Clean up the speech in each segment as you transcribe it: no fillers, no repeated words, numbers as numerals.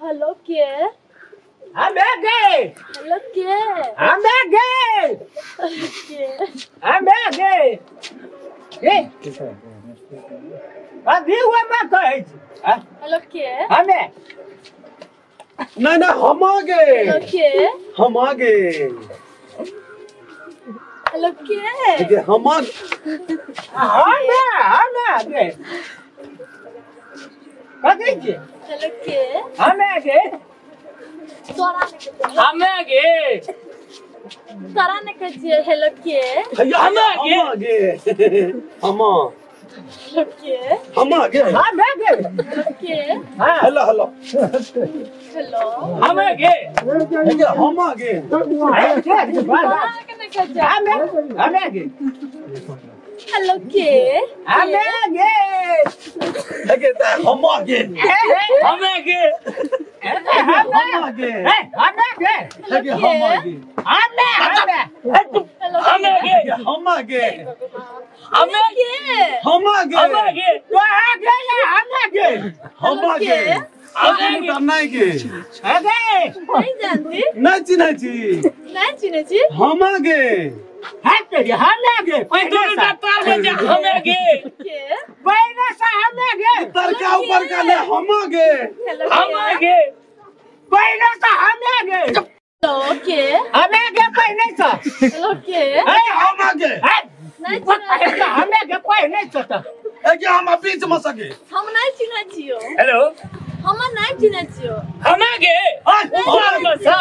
Hello के हमे गे हेलो के हमे गे के हमे गे ए अभी हुआ मैं कहै छी हेलो के हमे नहीं नहीं हम आ गए हेलो के हम आ गए हेलो के ठीक है हम आ हमे हमे गे कथी छी हेलो के हमे गे तोरा ने कहै हमे गे तोरा ने कहै छियै हेलो के भैया हम आ हम आ गए हम हेलो के हम आ गए हमे गे हेलो के हां हेलो हेलो हेलो हमे गे ठीक है हम आ गए तोरा के ने कहै छियै हमे हमे गे हेलो के हमे गे ठीक है हम आ गए हमे गे हम आ गए हमे गे ठीक है हम आ गए हमे हमे हेलो हमे गे हम आ गए हमे के हम आ गए हमे गे तो आ गे या हमे गे हम आ गए हमे गे नहीं गे हमे नहीं जानती नहीं चिन्है छी नहीं चिन्है छी हम आ गए हट गे हमे गे दुनू टा तार बजा हमे गे के पहले से हमे गे तरका ऊपर का ले हम आ गए हेलो हमे गे पहले से हमे गे हेलो के हमे गे पहले से हेलो के हम आ गए नहीं चिन्है हमे गे पहले से त ए के हम बीच में सके हम नहीं चिन्है छियो हेलो हम नहीं चिन्है छियो हमे गे ऊपर में सा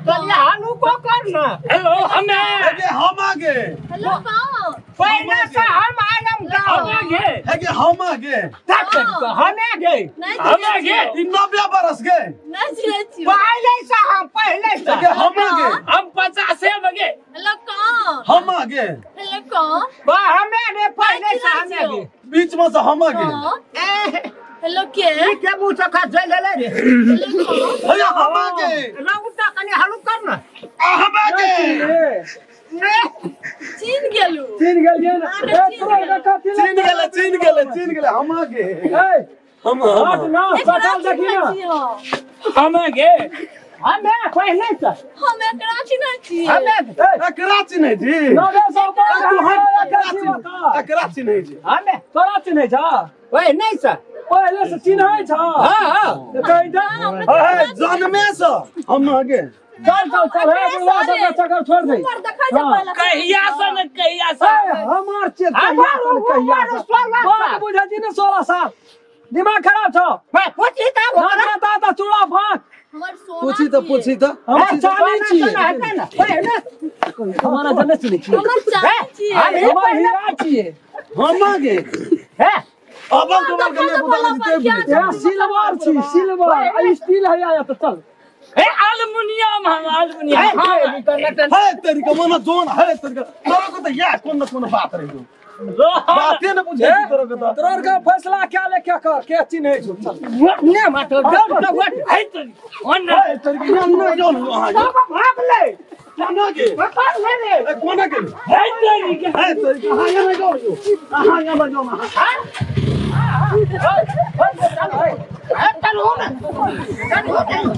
कलिया हनु को कर ना हेलो हमे ए के हम आ गए हेलो कौन पहले से हम आलम गाँव हमे गे ए के हम आ गए तक हमे गे नहीं हमे चिन्है गे छियो ई 90 बरस गए नहीं चिन्है छियो पहले से हम पहले ए से के हम आ गए हम 50 में गे हेलो कौन हम आ गए हेलो कौन बा हमे ने पहले से हमे गे बीच में से हम आ गए कौन ए हेलो के ई के मुंह से खा जल ले रे हेलो कौन भैया हम आ गए रउटा कनी हलु कर ना हम आ गए ने चिन्ह गेलू चिन्ह गेलियै ने ए तोरा के कथी चिन्ह गेले चिन्ह गेले चिन्ह गेले हम आ गए ए हम 8 हम 9 एकरा सकल देखी चिन्है ना छी हम हमे गे हमे पहले से हम एकरा चिन्है छियै हमे ए एकरा चिन्है छी 900 ऊपर तू हट एकरा चिन्ह एकरा चिन्है छी हमे तोरा चिन्है छ पहले से पहिले से चिन्है छ हां हां कहि दे हे जन्मे से हम आ गए चल चल चल हे बुढ़वा सब के चक्कर छोड़ दे ऊपर देखै जा हाँ। पहिले कहिया से न कहिया से ए हमार चेत हमार कहिया से न कहिया उमर से 16 बात साल। बुझै छी ने 16 साल दिमाग खराब छौ मैं पूछी त ना ता ता चूड़ा फाक हमर सोना पूछी त छियै। पूछी त हम चाली छी ना पहले हमारा जने चिन्है छी हमर चाली छियै हमे हमर हीरा छियै हम आ गए हे अबल दुबल के नहीं बुझल छी ते बुझै ए सिल्वर छी सिल्वर आ स्टील है या त चल ए एल्युमिनियम हम एल्युमिनियम हे तेरी के मन जोन हे तेरी के तोरा को त या कोन न कोन बात रही बाते न बुझै छी तोरा के त तोरा के फैसला क्या ले क्या कर के चिन्है छौ चल ने मातो दौड़ दौड़ है तो ओन हे तेरी के न जोन अहाँ सब भाग ले कोना के पकड़ ले रे ए कोना के है तेरी के हे तेरी के अहाँ यहाँ जाओ अहाँ यहाँ जाओ अहाँ ए चलो ना चलो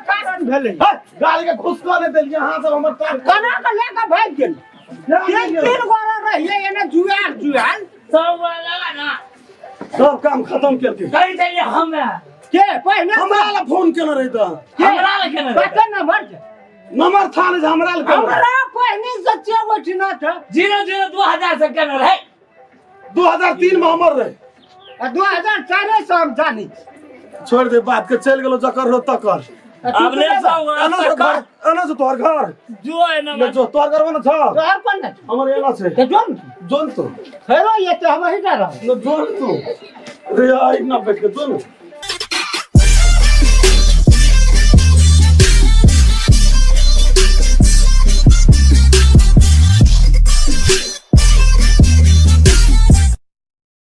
गाड़ी के घुस कऽ नहि देलियै अहाँ सब हमर टांग कना के ले के भागि गेल तीन तीन गोरा रहिए एने जुआल जुआल सब वाला ना सब काम खत्म केलकै कहि देलियै हमे के पहिने हमरा ला फोन केने रही तऽ हमरा लए केने रहै। कते नंबर छै नंबर था ने जे हमरा ला केने हमरा पहिने से चेवट न था 0 0 2000 से केने रहै 2003 में हमर रहे आ 2004 से हम जानी छोड़ दे बात के चलि गेलो जकर रहो तकर अब ले जाओ एना से घर एना से तोहर घर जो है ना ले जो तोहर घर ना छ तोहर कोन न हमर एना छै ते जो न। जोन तो हेरो ये तो हम ही जा रहा न जोन तो रे यार इतना बैठ के जोन।